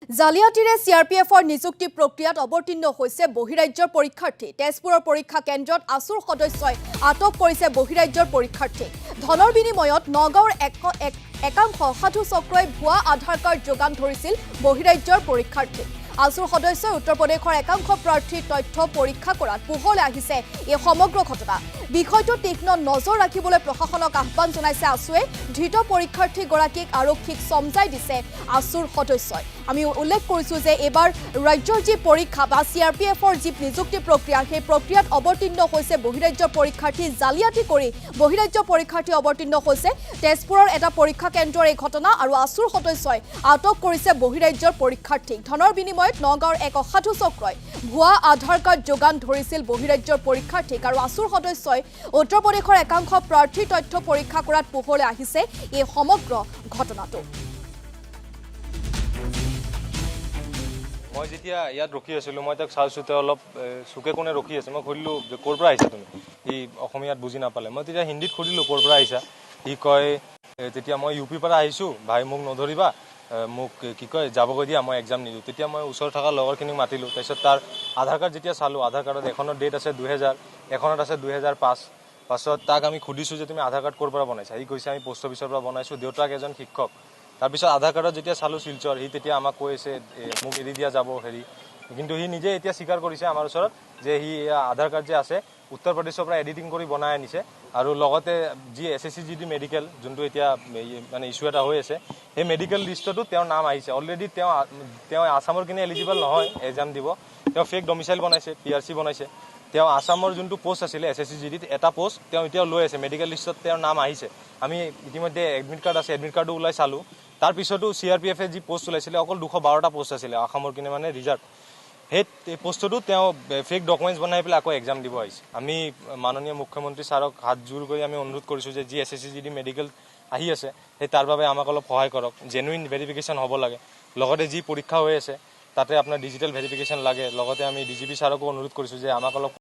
জালিয়াতিৰে চিআৰপিএফৰ নিযুক্তি প্ৰক্ৰিয়াত অৱতীৰ্ণ হৈছে বহিৰাজ্যৰ পৰীক্ষাৰ্থী। তেজপুৰৰ পৰীক্ষা কেন্দ্ৰত আছুৰ সদস্যই আটক কৰিছে বহিৰাজ্যৰ পৰীক্ষাৰ্থীক। ধনৰ বিনিময়ত নগাঁৱৰ একাংশ অসাধু চক্ৰই ভুৱা আধাৰ কাৰ্ড যোগান ধৰিছিল বহিৰাজ্যৰ পৰীক্ষাৰ্থীক। আছুৰ সদস্যই উত্তৰ প্ৰদেশৰ একাংশ প্ৰাৰ্থীৰ তথ্য পৰীক্ষা কৰাত পোহৰলৈ আহিছে এই সমগ্ৰ ঘটনা। বিষয়টো তীক্ষ্ণ নজৰ ৰাখিবলৈ প্ৰশাসনক আহ্বান জনাইছে আছুৱে। ধৃত পৰীক্ষাৰ্থীগৰাকীক আৰক্ষীক চমজাই দিছে আছুৰ সদস্যই। আমি উল্লেখ কৰিছোঁ যে এইবাৰ ৰাজ্যৰ যি পৰীক্ষা বা চিআৰপিএফৰ যি নিযুক্তি প্ৰক্ৰিয়া, সেই প্ৰক্ৰিয়াত অৱতীৰ্ণ হৈছে বহিৰাজ্যৰ পৰীক্ষাৰ্থী। জালিয়াতি কৰি বহিৰাজ্যৰ পৰীক্ষাৰ্থী অৱতীৰ্ণ হৈছে। তেজপুৰৰ এটা পৰীক্ষা কেন্দ্ৰৰ এই ঘটনা আৰু আছুৰ সদস্যই আটক কৰিছে বহিৰাজ্যৰ পৰীক্ষাৰ্থীক। ধনৰ বিনিময়ত নগাঁৱৰ এক অসাধু চক্ৰই ভুৱা আধাৰ কাৰ্ড যোগান ধৰিছিল বহিৰাজ্যৰ পৰীক্ষাৰ্থীক আৰু আছুৰ সদস্যই উত্তৰ প্ৰদেশৰ একাংশ প্ৰাৰ্থীৰ তথ্য পৰীক্ষা কৰাত পোহৰলৈ আহিছে এই সমগ্ৰ ঘটনাটো। মই যেতিয়া ইয়াত ৰখি আছিলোঁ, মই তাক চাইছোঁ, তেওঁ অলপ চুকে কোণে ৰখি আছে। মই সুধিলোঁ যে ক'ৰ পৰা আহিছা তুমি? সি অসমীয়াত বুজি নাপালে। মই তেতিয়া হিন্দীত সুধিলোঁ, ক'ৰ পৰা আহিছা? সি কয়, তেতিয়া মই ইউ পিৰ পৰা আহিছোঁ ভাই, মোক নধৰিবা, মোক কি কয় যাবগৈ দিয়া, মই এক্সাম নিদিওঁ। তেতিয়া মই ওচৰত থকা লগৰখিনিক মাতিলোঁ। তাৰপিছত তাৰ আধাৰ কাৰ্ড যেতিয়া চালোঁ, আধাৰ কাৰ্ডত এখনৰ ডেট আছে 2000, এখনত আছে 2005। পাছত তাক আমি সুধিছোঁ যে তুমি আধাৰ কাৰ্ড ক'ৰ পৰা বনাইছা? সি কৈছে, আমি পোষ্ট অফিচৰ পৰা বনাইছোঁ, দেউতাক এজন শিক্ষক। তাৰপিছত আধাৰ কাৰ্ডত যেতিয়া চালোঁ শিলচৰ, সি তেতিয়া আমাক কৈ আছে, মোক এৰি দিয়া যাব হেৰি। কিন্তু সি নিজে এতিয়া স্বীকাৰ কৰিছে আমাৰ ওচৰত যে সি আধাৰ কাৰ্ড যে আছে, উত্তৰ প্ৰদেশৰ পৰা এডিটিং কৰি বনাই আনিছে। আৰু লগতে যি এছএছচি জি ডি মেডিকেল যোনটো এতিয়া মানে ইছ্যু এটা হৈ আছে, সেই মেডিকেল লিষ্টতো তেওঁৰ নাম আহিছে অলৰেডি। তেওঁ আছামৰ কিনে এলিজিবল নহয় এক্সাম দিব। তেওঁ ফেক ডমিচাইল বনাইছে, পিআৰচি বনাইছে। তেওঁ আছামৰ যোনটো পষ্ট আছিলে এছএছচি জি ডিত, এটা পষ্ট তেওঁ এতিয়াও লৈ আছে, মেডিকেল লিষ্টত তেওঁৰ নাম আহিছে। আমি ইতিমধ্যে এডমিট কাৰ্ড আছে, এডমিট কাৰ্ডো ওলাই চালোঁ। তাৰপিছতো চিআৰপিএফে যি পষ্ট ওলাইছিলে, অকল 212টা পষ্ট আছিলে অসমৰ কিনে মানে ৰিজাৰ্ভ, সেই পষ্টটোতো তেওঁ ফেক ডকুমেণ্টছ বনাই পেলাই আকৌ এক্সাম দিব আহিছে। আমি মাননীয় মুখ্যমন্ত্ৰী ছাৰক হাত জোৰ কৰি আমি অনুৰোধ কৰিছোঁ যে যি এছএছচি জি ডি মেডিকেল আহি আছে, সেই তাৰ বাবে আমাক অলপ সহায় কৰক। জেনুইন ভেৰিফিকেশ্যন হ'ব লাগে। লগতে যি পৰীক্ষা হৈ আছে, তাতে আপোনাৰ ডিজিটেল ভেৰিফিকেশ্যন লাগে। লগতে আমি ডিজিপি ছাৰকো অনুৰোধ কৰিছোঁ যে আমাক অলপ